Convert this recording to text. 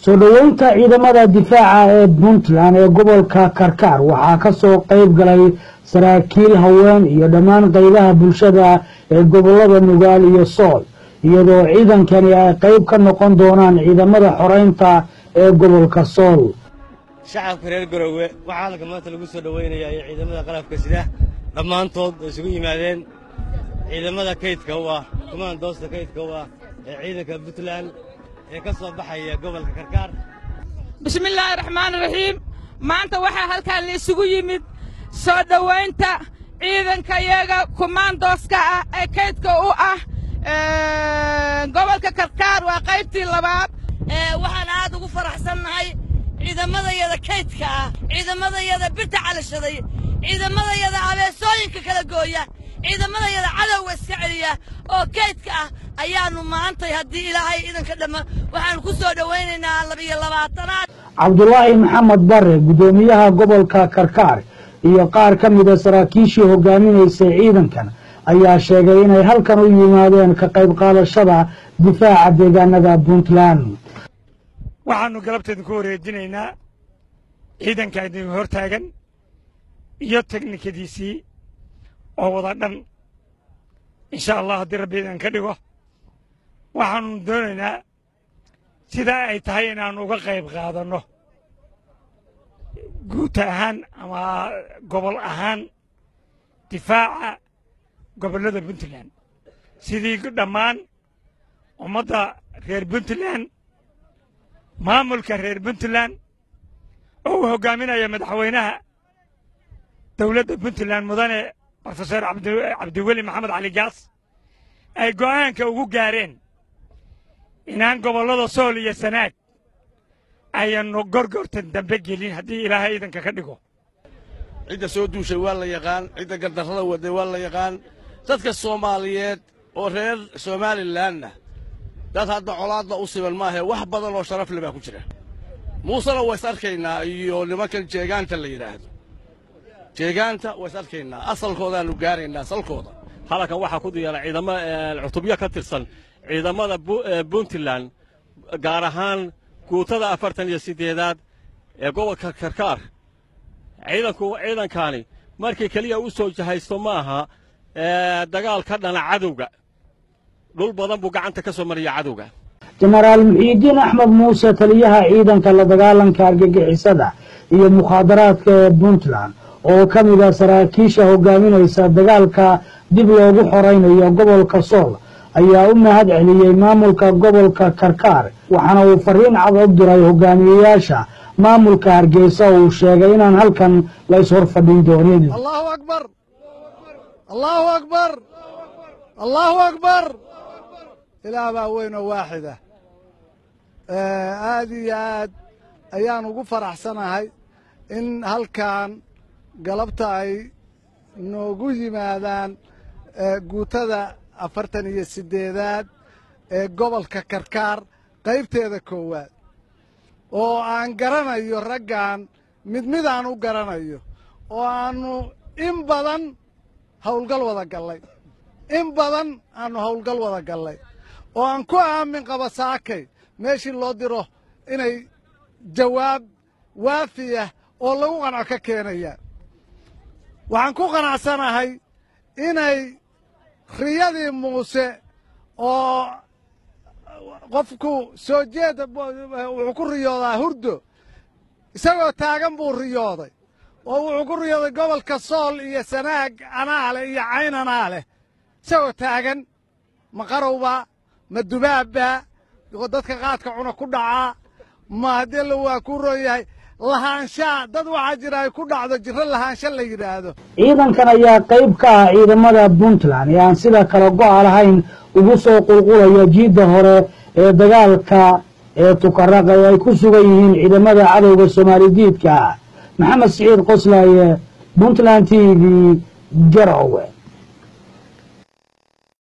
Soo dhoweynta ciidamada difaaca ee Puntland ee gobolka Karkaar waxaa ka soo qayb galay saraakiil, haween iyo dhammaan qaybaha bulshada ee gobolada Nugaal iyo Sool, iyadoo ciidankani ay qayb ka noqon doonaan ciidamada xoreynta ee gobolka Sool. Shacabka reer Garowe waxaa halka maanta lagu soo dhowaynayaa iyo ciidamada qalabka sida dhammaantood ay isugu yimaadeen ciidamada kaydka u ah, kumaandoosta kaydka u ah ee ciidanka Puntland ee ka soo baxaya gobolka Karkaar. Bismillaahi raxmaani raxiim. Maanta waxaa halkaan la isugu yimid soo dhowaynta ciidankayaga kumaandooska ah ee kaydka u ah gobolka Karkaar, waa qaybtii labaad. Waxaan aad ugu faraxsannahay ciidamadayada kaydka ah, ciidamadayada birta calashaday, ciidamadayada abeesooyinka kala gooya, ciidamadayada cadowga iska celiya oo kaydka ah ayaannu maantay, haddii Ilaahay idanka dhamma, waxaannu ku soo dhowaynaynaa 22aad. Cabdulaahi Maxamed Bare, guddoomiyaha gobolka Karkaar, iyo qaar ka mida saraakiishii hogaaminaysay ciidankan ayaa sheegay inay halkan u yimaadeen ka qayb qaadashada difaaca deegaanada Puntland. Waxaannu galabta idinku wareejinaynaa ciidanka idin hor taagan iyo teknikadiisii oo wada dhan, insha Allah, haddii Rabbi idin ka dhigo. Waxaannu doonaynaa sidaa ay tahay inaannu uga qayb qaadanno guud ahaan ama gobol ahaan difaaca gobollada Puntland, sidii dhammaan ummadda reer Puntland, maamulka reer Puntland oo uu hoggaaminaya madaxweynaha dowladda Puntland, mudane Brofesor Cabdiweli Maxamed Cali Gaas, ay go'aanka ugu gaareen inaan gobollada Sool iyo Sanaag ayanu gorgortan dambe gelin, haddii Ilaahay idanka ka dhigo. Cidda soo duushay waa la yaqaan, cidda gardarrada waday waa la yaqaan. Dadka Soomaaliyeed oo reer Somalilanna dad hadda colaadda u siban maahae, wax badan oo sharaf le baa ku jira. Muusena waa is arkaynaa iyo nimankan jeegaanta la yidhaahdo, jeegaanta waa is arkaynaa, asalkoodaannu gaaraynaa salkooda. Halkan waxaa ku diyaara ciidamo cutubyo ka tirsan ciidamada Puntland, gaar ahaan guutada 48aad ee gobolka Karkaar. Ciidanku ciidankaani markii keliya u soo jahaysto ma aha dagaal ka dhana cadowga, dhul badan buu gacanta ka soo mariya cadowga. Jenaraal Muxiidiin Axmed Muuse, taliyaha ciidanka la dagaalanka argagixisada iyo mukhaadaraadka ee Puntland, oo ka mid a saraakiisha hogaaminaysa dagaalka dib loogu xoraynayo gobolka Sool, ayaa u mahad celiyey maamulka gobolka Karkaar, waxaana uu fariin cad u diray hogaamiyeyaasha maamulka Hargeysa oo uu sheegay inaan halkan la is-hor fadhin doonin. Allahu akbar, Allahu akbar, Allahu akbar! Ilaah baa weyn oo waaxida. Aad iyo aad ayaan ugu faraxsanahay in halkan galabta ay noogu yimaadaan guutada 48aad ee gobolka Karkaar qaybteeda koowaad, oo aan garanayo raggan mid midaan u garanayo, oo aannu in badan howlgal wada gallay, in badan aannu howlgal wada gallay, oo aan ku aamin qabo saakay meeshii loo diro inay jawaab waafiya oo lagu qanco ka keenaya. Waxaan ku qanacsanahay inay riyadii Muuse, oo qofku soo jeeda wuxuu ku riyoodaa hurdo, isagoo taagan buu riyooday, oo wuxuu ku riyooday gobolka Sool iyo Sanaag anaa leh iyo Cayn anaa leh, isagoo taagan. Ma qarowbaa? Ma dubaabbaa dadka qaadka cuna ku dhacaa? Ma haddii la waa ku roon yahay lahaanshaa dad waxaa jira ay ku dhacdo jiro lahaansha la yidhaahdo. Ciidankan ayaa qayb ka ah ciidamada Puntland ee aan sida kala go'a lahayn ugu soo qulqulaya jiidda hore ee dagaalka ee Tukaraq ee ay ku sugan yihiin ciidamada cadowga Soomaalidiidka ah. Maxamed Siciid Qoslaaye, Puntland TV, Garowe.